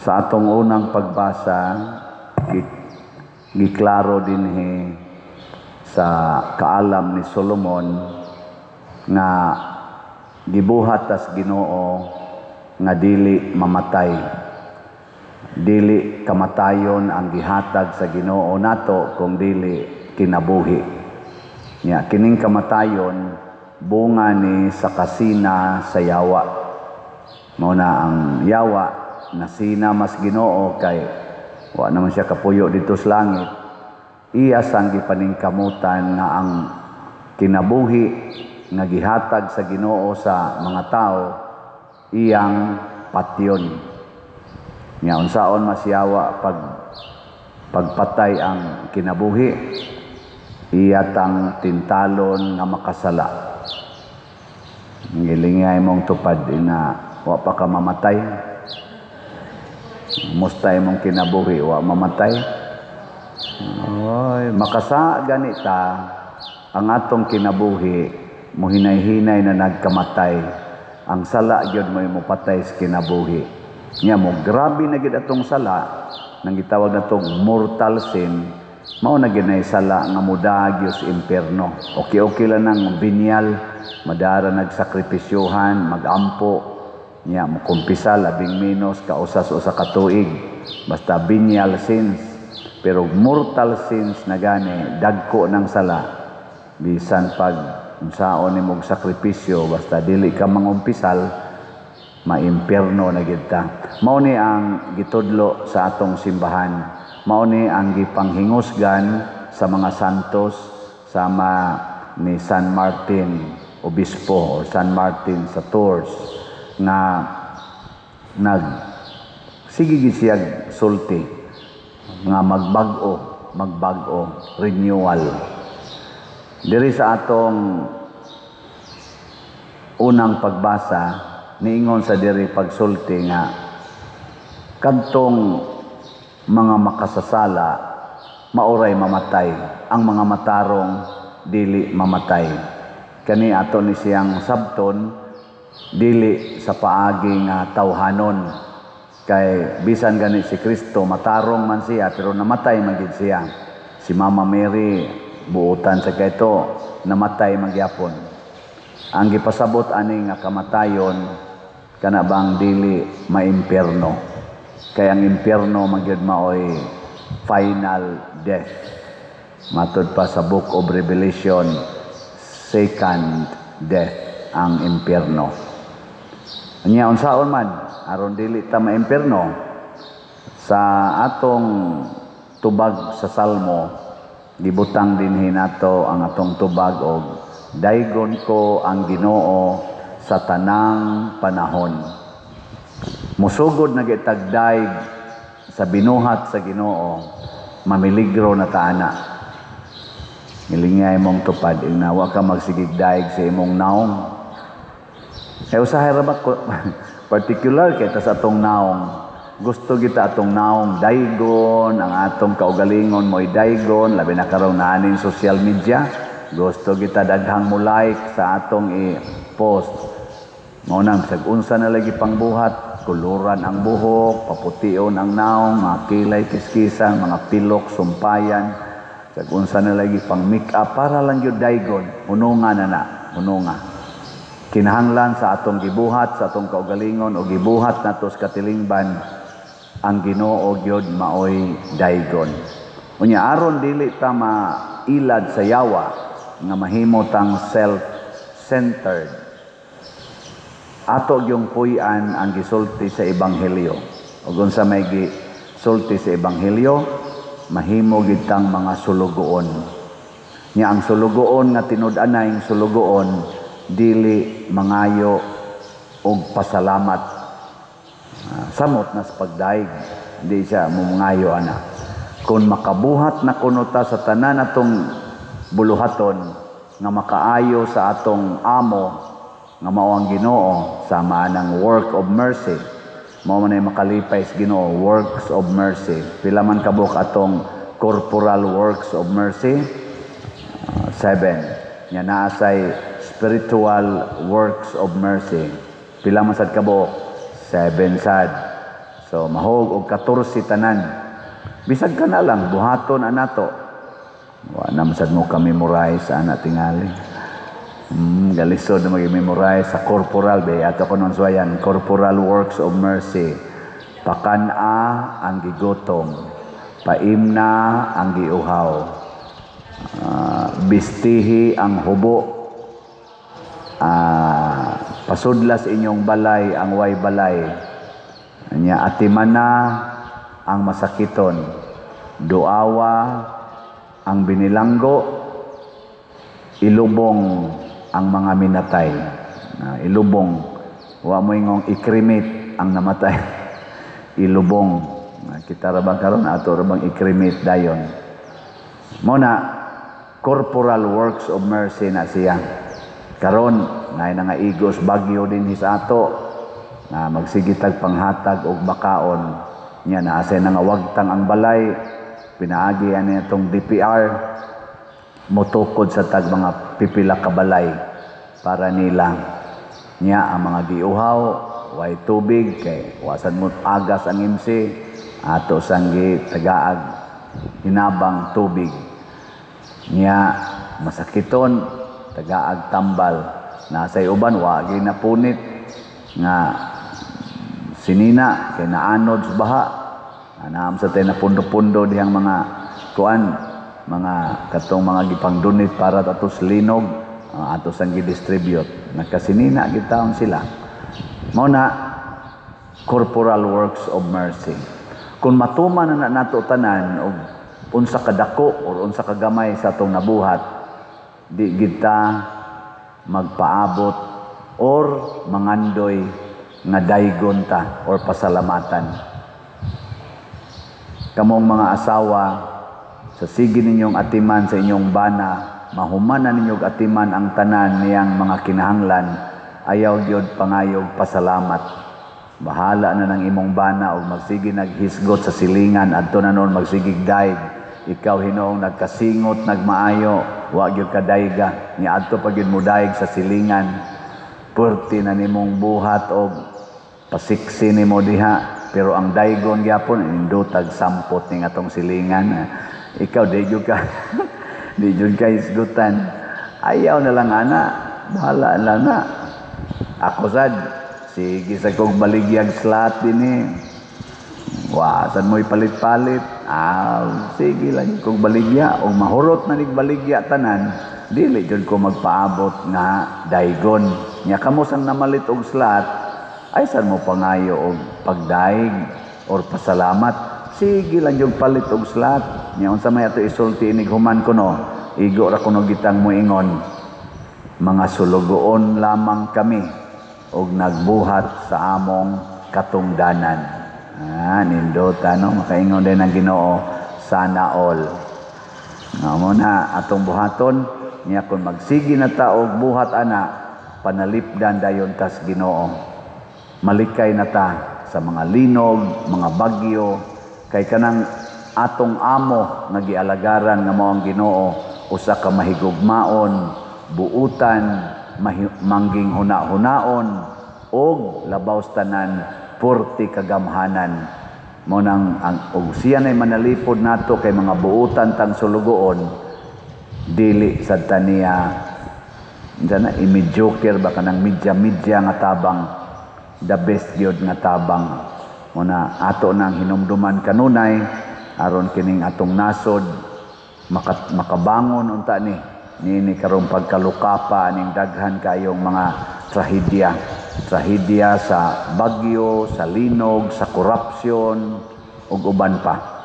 Sa atong unang pagbasa, giklaro dinhi sa kaalam ni Solomon nga gibuhat tas Ginoo nga dili mamatay. Dili kamatayon ang gihatag sa Ginoo nato kung dili kinabuhi. Nya kining kamatayon bunga ni sa kasina sa yawa. Mao na ang yawa nasina mas Ginoo kay wa naman siya kapuyo dito sa langit. Iya sang gipaningkamutan nga ang kinabuhi nga gihatag sa Ginoo sa mga tao iyang patyon. Nga unsaon mas yawa pag pagpatay ang kinabuhi, iya tang tintalon nga makasala. Ngilingay mong tupad ina wa pa ka mamatay. Musta imong kinabuhi, wa mamatay. Oy, makasa ganita ang atong kinabuhi muhinay-hinay na nagkamatay. Ang sala gyud mo mopatay sa kinabuhi. Nya mo grabe na gyud atong sala nang gitawag natong mortal sin, mao na gyud nay sala nga modaog sa impierno. Okay-okay lang nang venial, madara nagsakripisyohan, magampo, nya mokumpisal labing menos kausas usa ka tuig. Basta venial sins. Pero mortal sins na gani, dagko ng sala. Bisan pag unsaon nimo og sakripisyo, basta dili ka mangumpisal, maimpierno na gid ta. Mao ni ang gitudlo sa atong simbahan. Mao ni ang gipanghingusgan sa mga santos sama ni San Martin Obispo or San Martin sa Tours nga nag sige gid siyag sulti nga magbag-o, magbag-o, renewal. Diri sa atong unang pagbasa, niingon sa diri pagsulti nga kadtong mga makasasala maoray mamatay, ang mga matarong dili mamatay. Kani ato ni siyang sabton dili sa paagi nga tawhanon, kay bisan gani si Kristo matarong man siya pero namatay man gid siya. Si Mama Mary buotan sa kayto namatay man gyapon. Ang gipasabot ani nga kamatayon kana bang dili maimpierno, kay ang impierno man gyud maoy final death. Matud pa sa Book of Revelation, second death ang impierno. Nya unsaon man aron dili ta maimpierno? Sa atong tubag sa Salmo, gibutang dinhi nato ang atong tubag og daygon ko ang Ginoo sa tanang panahon. Musugod na gitag dayg sa binuhat sa Ginoo, mamiligro na ta ana. Ngilingay mong tupad ing wa ka magsigig daig sa imong naong. Kay usahay ra ba particular kay ta sa atong naong. Gusto kita atong naong daygon, ang atong kaugalingon mo'y daygon, labi na karon naaning social media. Gusto kita daghang mo like sa atong i-post. Mao nang bisag unsa na lagi pangbuhat, kuluran ang buhok, papution ang naong, mga kilay kiskisan, mga pilok, sumpayan. Bisag unsa na lagi pang make-up para lang gyud daygon, hununga na na, hununga. Kinahanglan sa atong gibuhat, sa atong kaugalingon o gibuhat nato sa katilingban, ang Ginoo gyud maoy daygon. Unya aron dili ta mailad sa yawa nga mahimo tang self-centered, ato gyung puy-an ang gisulti sa Ebanghelyo. Ug unsa may gisulti sa Ebanghelyo, mahimo gid tang mga sulugoon. Nya ang sulugoon nga tinud-anay sulugoon dili mangayo og pasalamat. Samot na sa pagdaig, di siya mumangayo ana. Kung makabuhat na kuno ta sa tanan atong buluhaton nga makaayo sa atong amo nga mao ang Ginoo, sama ng work of mercy, mao man ay makalipay sa Ginoo, works of mercy. Pila man kabuok atong corporal works of mercy? 7. Nya naa say spiritual works of mercy. Pila man sad kabuok? 7 sad. So mahog og 14 tanan. Bisag ka na lang buhaton anato. Wa na man sad mo ka-memorize ana tingali. Galisod na mag-memorize sa corporal be ato ko nun suwayan, corporal works of mercy. Pakan-a ang gigutom, paimna ang giuhaw, bistihi ang hubo, pasudlas inyong balay ang way balay. Nya atimana ang masakiton, duawa ang binilanggo, ilubong ang mga minatay. Ilubong, wa mo ingong i-cremate ang namatay. Ilubong. Kita ra bang karon, ato ra bang i-cremate dayon? Mo na corporal works of mercy na siya. Karon naay nga igos bagyo din sa ato na magsigitag panghatag og bakaon nya naa say nga wagtang ang balay, pinaagi ani atong DPR, motukod sa tag mga pipila ka balay para nila. Nya ang mga giuhaw, way tubig kay wasan mo agas ang MC, ato sang tagaag hinabang tubig. Nya masakiton, tagaag tambal. Nasay uban wa ginapunit nga sinina kay naanod sa baha. Anaam sa tay napundo-pundo dihang mga kuan, mga katong mga gipangdunit para atos linog, atos ang gidistribute. Nakasinina gitawon sila. Mao na corporal works of mercy. Kung matuman na nato tanan og unsa kadako or unsa kagamay sa atong nabuhat, di kita magpaabot or mangandoy nga daygon ta or pasalamatan. Kamong mga asawa, sa sige ninyong atiman sa inyong bana, mahumanan ninyong atiman ang tanan niyang mga kinahanglan, ayaw gyud pangayog pasalamat. Bahala na ng imong bana og magsige naghisgot sa silingan, adto na noon magsigig daig. Ikaw hinuong nagkasingot, nagmaayo, wa gyud ka dayga, nya adto pa gyud mo daig sa silingan. Puwerte na nimong buhat og pasiksi nimo diha, pero ang daygon gyapon indutag sampot ning atong silingan. Ikaw di gyud ka di gyud ka hisgutan. Ayaw na lang ana, bahala lang na. Ako sad sige sa kog baligyag slat dinhi. Wa sad mo'y palit-palit. Sige lang kog baligya o mahurot na nig baligya tanan, dili jud ko magpaabot nga daygon. Nya kamo sang namalit og slat, ay san mo pangayo og pagdaig or pasalamat? Sige lang yung palit og slat. Nya unsa may ato isulti inig human kuno, igo ra kuno gitang moingon, mga sulugoon lamang kami og nagbuhat sa among katungdanan. Nindota no, makaingon din ang Ginoo, sana all. Nga mo na atong buhaton. Nya kun magsige na ta og buhat ana, panalipdan dayon tas Ginoo. Malikay na ta sa mga linog, mga bagyo, kay kanang atong amo nga gialagaran nga mao ang Ginoo, usa ka mahigugmaon, buutan, mangging huna-hunaon, og labaw sa tanan purti kagamhanan. Mao nang ang og siya nay manalipod nato kay mga buutan tang sulugoon, dili sad ta niya na i-mediocre ba, kanang medya-medya nga tabang, the best gyud nga tabang. Mao na ato nang hinumduman kanunay aron kining atong nasod makabangon unta ni niini karong pagkalukapa ning daghan kayong mga trahedya, trahedya sa bagyo, sa linog, sa korupsyon ug uban pa.